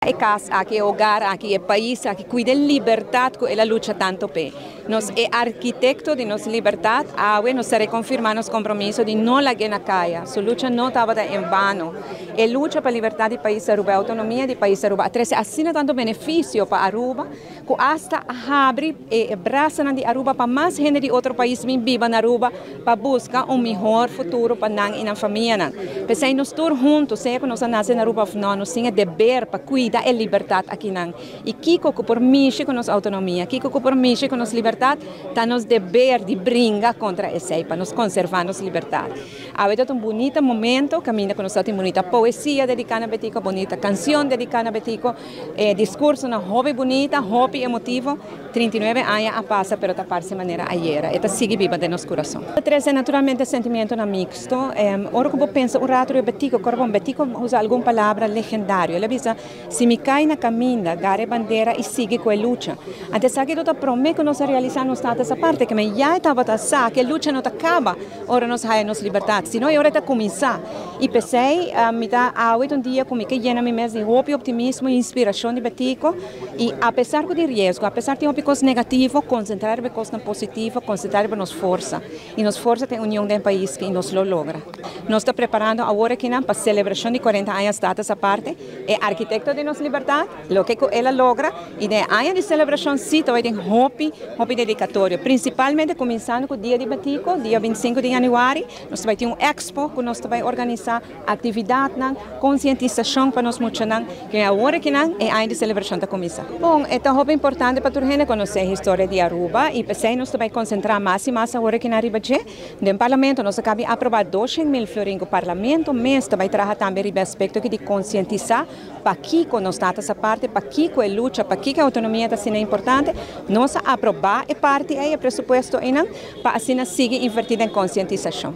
E cas aki, e hogar aki, e pais aki, cuida e libertad cu el a lucha tanto p'e. Nos e arquitecto di nos libertad, awe nos ta reconfirma nos compromiso di no lag'e na caya. Su lucha no tabata en vano. E lucha pa libertad di pais Aruba, e autonomia di pais Aruba a trece asina tanto beneficio pa Aruba cu hasta a habri e brasanan di Aruba pa mas hende di otro pais bin biba na Aruba pa busca un mihor futuro pa nan y nan famianan. P'esey nos tur hunto, sea cu nos a nace na Aruba of no, nos tin e deber pa cuida e libertad akinan. Y kico cu por mishi cu nos autonomia, kico cu por mishi cu nos libertad, ta nos deber di bringa contra esey pa nos conserva nos libertad. Awe ta un bunita momento caminda cu nos ta tin bunita poesia dedica na Betico, bunita cancion dedica na Betico, e discursonan hopi bunita, hopi emotivo. 39 aña a pasa pero ta parse manera ayera. E ta sigui biba den nos curason. Ta trece naturalmente sentimientonan mixto. Ora cu bo pensa un rato riba Betico, cor bon, Betico usa algun palabra legendario. El a bisa, Si mi cay na caminda, gara e bandera y sigui cu e lucha. Antes esaki lo ta prome cu nos a realisa nos status aparte, ke men ya e tabata sa cu e lucha no ta caba ora nos haya nos libertad, sino e ora e ta cuminsa. Y p'esey mi ta awe ta un dia cu mi ke yena mi mes di hopi optimismo y inspiracion di Betico y apesar cu tin riesgo, apesar tin hopi cos negativo, concentra riba e cosnan positivo, concentra riba nos forsa. Y nos forsa ta e union den pais y nos lo logra. Nos ta preparando awor akinan pa celebracion di 40 aña status aparte. E arquitecto di nos libertad, loke cu el a logra y den e aña di celebracion si ta bay den hopi, hopi dedicatorio. Principalmente cuminsando cu Dia di Betico, dia 25 di januari, nos ta bay tin un expo cu nos ta bay organisa actividadnan, concientisacion pa nos muchanan, cu awor akinan e aña di celebracion ta cuminsa. Bon, e ta hopi importante pa tur hende conoce historia di Aruba y p'esey nos ta bay concentra mas y mas awor akinan riba dje. Den Parlamento nos a kabi aproba 200.000 florin ku Parlamento mes ta bai traha tambe riba e aspekto aki di konsientisá pakiko nos status aparte, pakiko e lucha, pakiko e outonomia ta asina importante. Nos a aprobá e parti ei, e presupuesto einan, pa asina sigui invertí den konsientisashon.